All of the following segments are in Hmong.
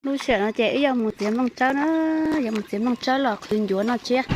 Lub sij hawm no ces wb yuav mus txiav nplooj tsawb na, yuav mus txiav nplooj tsawb los qhwv ncuav noj tsiab.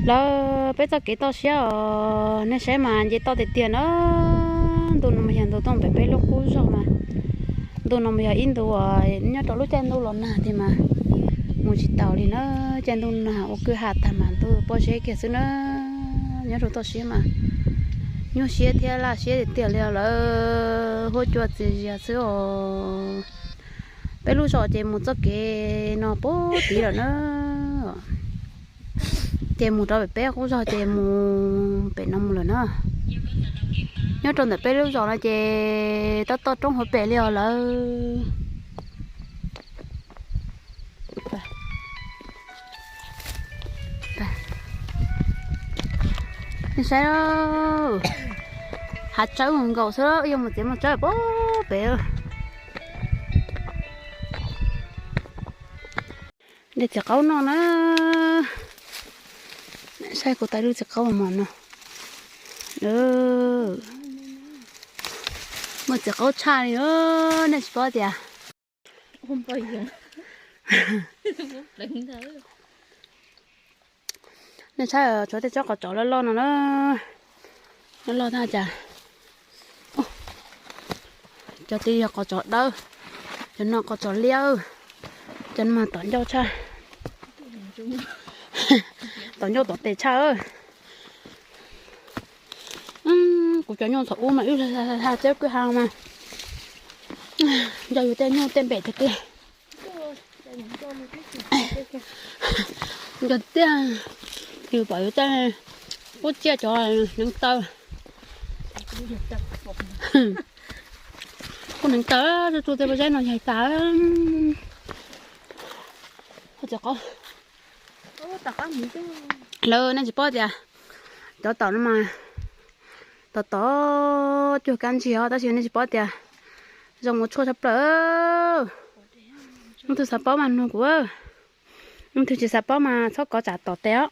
Lawv peb txoj kev toj siab os, nej saib mas nce toj tiag tiag na. Ntu no mas yog ntu tuaj pem peb lub qub zog mas, ntu no mas yog ib ntu uas nyob rau lub caij ntuj los nag tiag mas mus tsis taus li na. Caij ntuj nag ua kwj ha tag mas ntuj pob zeb kiag xwb na. Nyob rau toj siab mas nyuaj siab thiab laj siab tiag tiag li os, lawv huab cua txias zias xwb os. Peb lub zos ces mus txoj kev no puag tid lawm na. Ces mus rau pem peb qub zog ces mus pem no mus lawm na. Nyob rau ntawm peb lub zos no ces tab tom roob hauv pes li os lawv. Nej saib, hav tsawb nkaus xwb, yuav mus txiav mus tsawb puag pem. De txiv qaub noj na. Saib kuv tais lub txiv qaub mos mos no. Muaj txiv qaub tshaj li, nej tsis paub tias. Nej saib, tshuav tej tsob qos tsov loj loj no na. Loj loj tab cas. Cov tid yog qos tsov dawb, cov no qos tsov liab, cov no mas tom ncauj tshaj, tom ncauj tom tes tshaj. Kuv cov nyuj thaum ub mas wb hla txeb kwj ha mas nco yus tej nyuj tej npem tiag tiag. Nco tiag, yus pom yus tej qub txiaj cov hneev taw. Kuv hneev taw tu tu tej pob zeb no yog tas. Lawv nej tsis paub tias cov tom no mas tom tom cuag kab ntsig os, tab sis nej tsis paub tias zoo ua tshuaj tshaj plaws. Leej twg xav paub mas nug kuv, leej twg tsis xav paub mas txhob kov tsam tom tes os.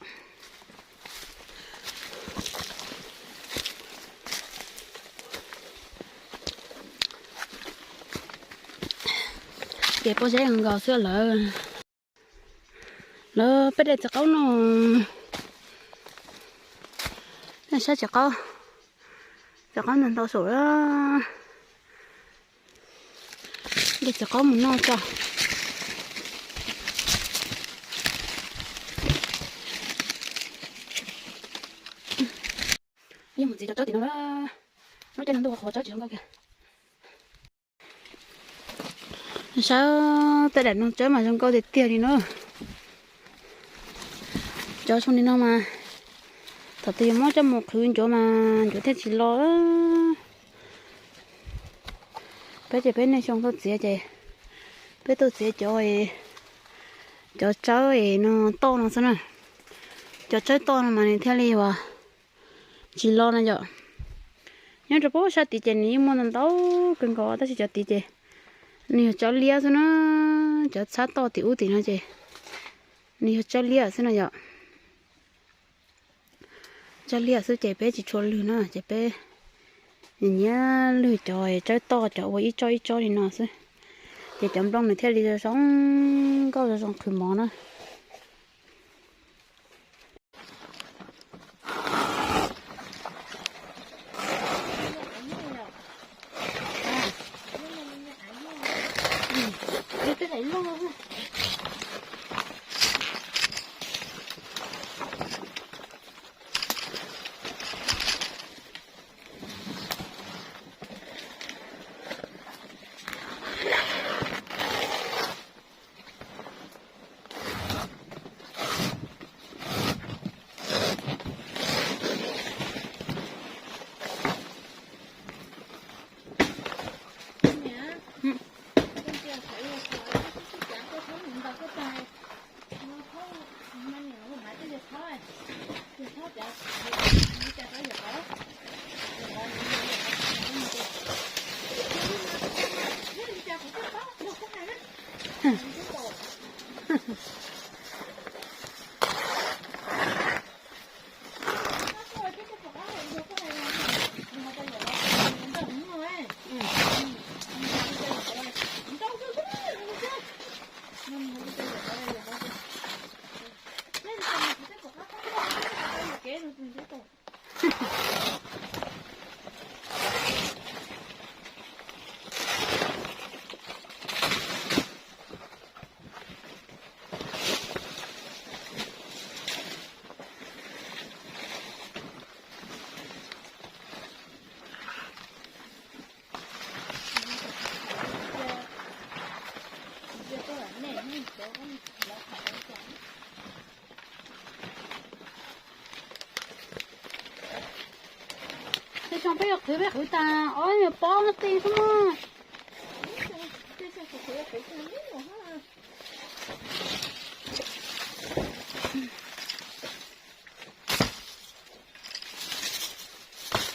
Kev pob zeb nkaus xwb lawm. Lawv peb de txiv qaub no, nej saib txiv qaub, txiv qaub ntau ntau saum. De txiv qaub mus noj tso. Yeej mus txiav cov tsawb tim no, lub caij no ntuj qhuav tsawb tsis zoo nkauj kiag. Saib tej daim no tsawb mas zoo nkauj tiag tiag li na. Cov zoo li no mas thaum twg yuav muab coj mus qhwv ncuav mas ncuav thiaj tsis lo. Peb ces peb niaj xyoo tuaj txiav ces peb tuaj txiav cov, cov tsawb es no toj no xwb na. Cov tsawb toj no mas nws thiaj li uas tsis lo no yom. Nyob rau pem sab tid ces nws yeej muaj ntau ntau kawg nkaus tab sis cov tid ces nws yog tsawb liab xwb na. Cov txhab toj tim ub tim no ces nws yog tsawb liab xwb no yom. Tsawb liab xwb ces peb tsis tshua lwg na ces peb nyiam lwg cov tsawb toj cov ua ib tsob ib tsob li no xwb. Ces cov nplooj nws thiaj li zoo zoo nkauj zoo zoo qhwv mov na. Tej xyoo peb yuav qhwv peb qhwv tas ob nyuag pob no ti xwb mas.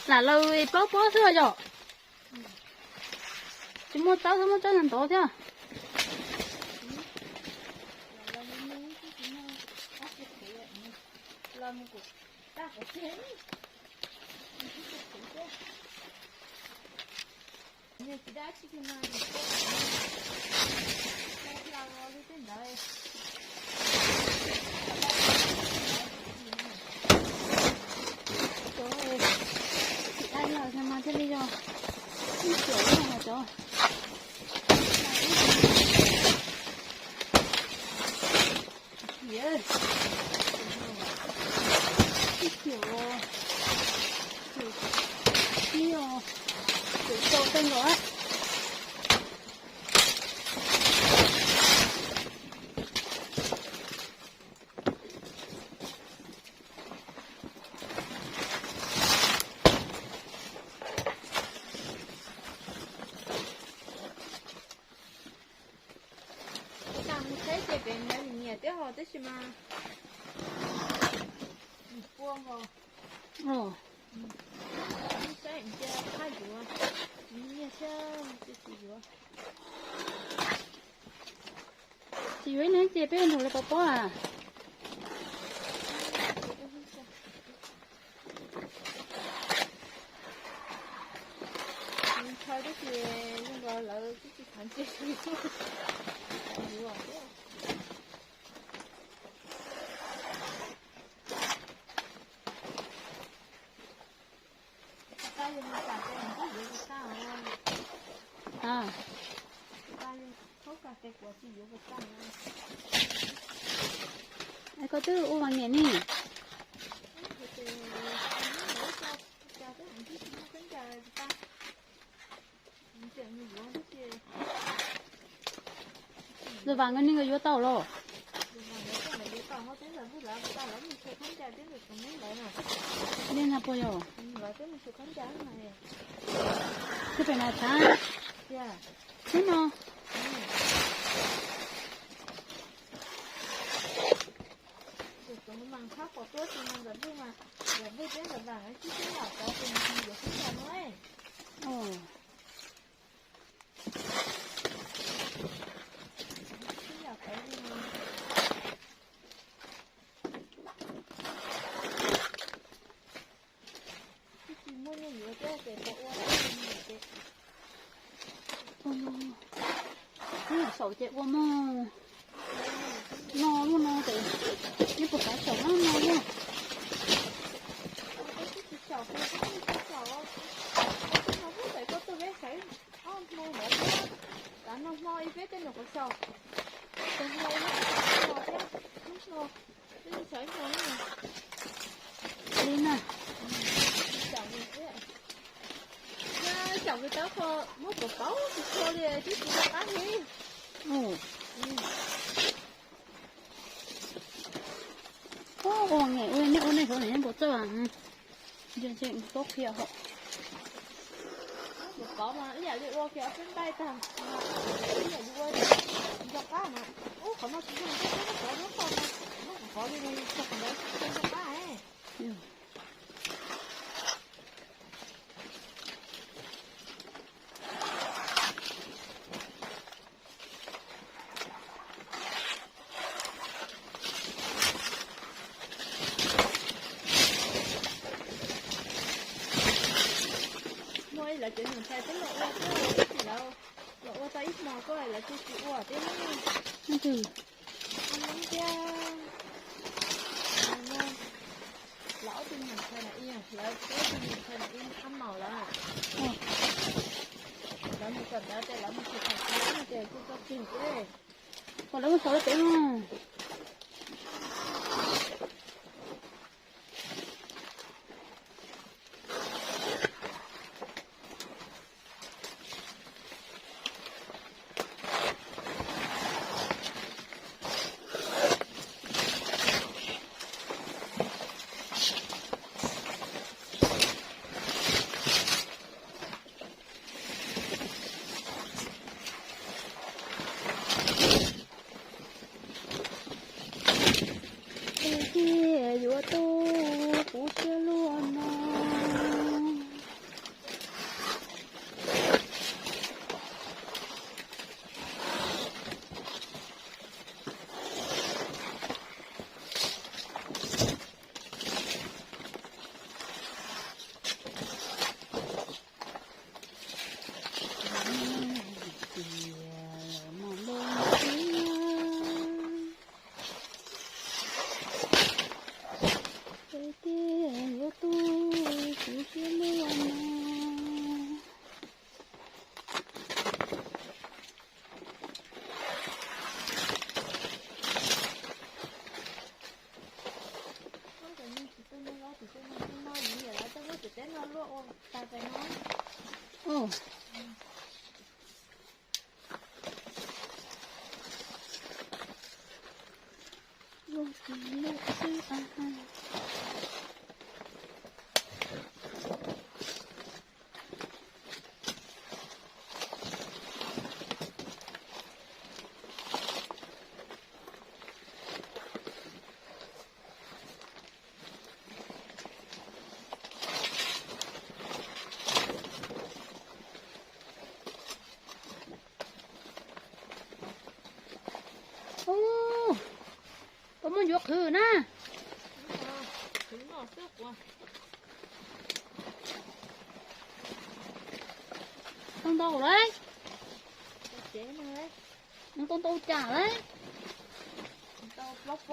Lam lawm plaub pob xwb yom. Tsis muaj tawb, muaj tawb ntau thiab. Tsis dai li os, mas thiaj li yog ib xyoos los cov. Ib xyoos, ib xyoos, ib xyoos tau tej nkaus. Kuv tas mus saib ces pem ntawd nws nyiam thiab hos tab sis mas nws pua nkaus. Saib cia qab yuav, nws nyiam thiab cia tsis yuav. Tsis yuav ib leeg ces peb nrog lawv pov pob a. Nws ntshaw tab sis zoo nkaus lawv twb tsis xav ntsia yuav thiab. Koj twb ua vas niam ne. Lwm vas nkawd ne, nkawd yuav tau los? Li na puas yog? Twb pem mas txhav xwb no. Ua no, lub saum ces ua mog. No lub no ces yeej puas xav xyaum no no lawm. Tav no hmo ib peb tej nyuam qhuav xyaum, tus hmo ib no thiab, ib no, ib no, li na. Xyaum li thiab, xyaum li tab qho muab pov pauv tsis tshua li twb tsis nco qab li. Ua nge ua nej ua nej hauv nej npaum txawj, ntshe ntshe tsis paub qhia hos. Qhov mas ib yam li ua kiag ob peb npaij tag, ib yam li ua nco qab mas, ub qhov no tsis zoo, peb muab qhov lub qhov no, muab qhov li no tso qhov ntawd tsis nco qab. Twb los ua thiab, lawv los ua tau ib hmo koj lawv tsis tsis ua thiab ne. Lawv thiab, lawv ob tug niam ntxhais na, lawv ob tug niam ntxhais na ib ab maum lawv, lawv mus kom ntawd ces lawv mus tsis tau ces kuj tau kiag ces, kom lawv mus xauv lawv pem no. Tiag yuav tu kuv siab luaj no. Tiag yuav tu kuv siab luaj no. Ub, puas muaj ncuav qhwv na? Tau ntau lawm. Tau ntau cas lawm. Loj thiab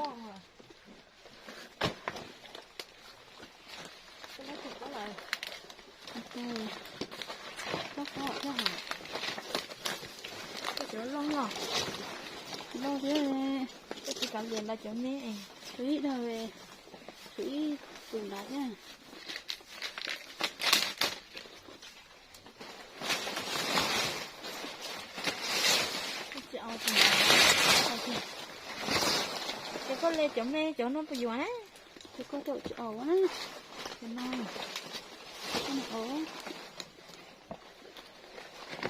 hos. Loj thiab. Tshuav ib dag, tshuav ib tus nrad thiab. Ces koj le cov me cov no puas yuav na? Ces koj tau tsis aus na.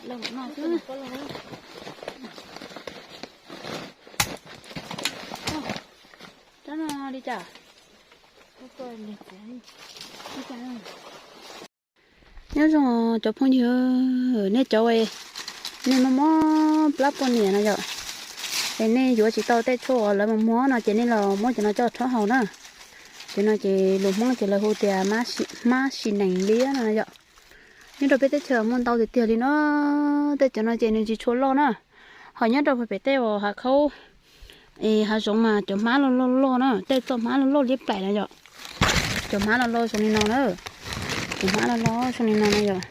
Los no xwb. Rab no li cas? Nyob zoo cov phooj ywg, nej cov, nej mob mob plab poj niam no yom, es nej yuav tsis tau tej tshuaj uas lawv muag muag no ces nej los muab cov no coj rhaub haus na. Cov no ces lus Hmoob ces lawv hu tias hmab sis nees liab no yom. Nyob rau peb teb chaws muaj ntau tiag tiag li no, tej cov no ces nws tsis tshua loj na. Ho nyob rau pem tej uas hav khaub, es hav zoov mas cov hmab loj loj loj na, tej txoj hmab loj loj liab plaim na yom. Cov hmab loj loj zoo li no na, cov hmab loj loj zoo li no na yom.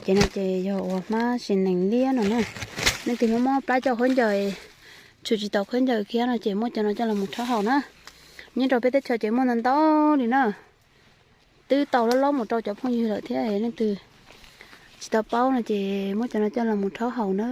Ces no ces yog uas hmab sis nees liab no na. Leej twg mob mob plab coj khaub ncaws, tshwm tsis tau khaub ncaws kiag no ces muab cov no coj los mus rhaub haus na. Nyob rau peb teb chaws ces muaj ntau ntau li na. Twb tau lob lob mus rau cov phooj ywg lawm thiab, leej twg tsis tau paub no ces muab cov no coj los mus rhaub haus na.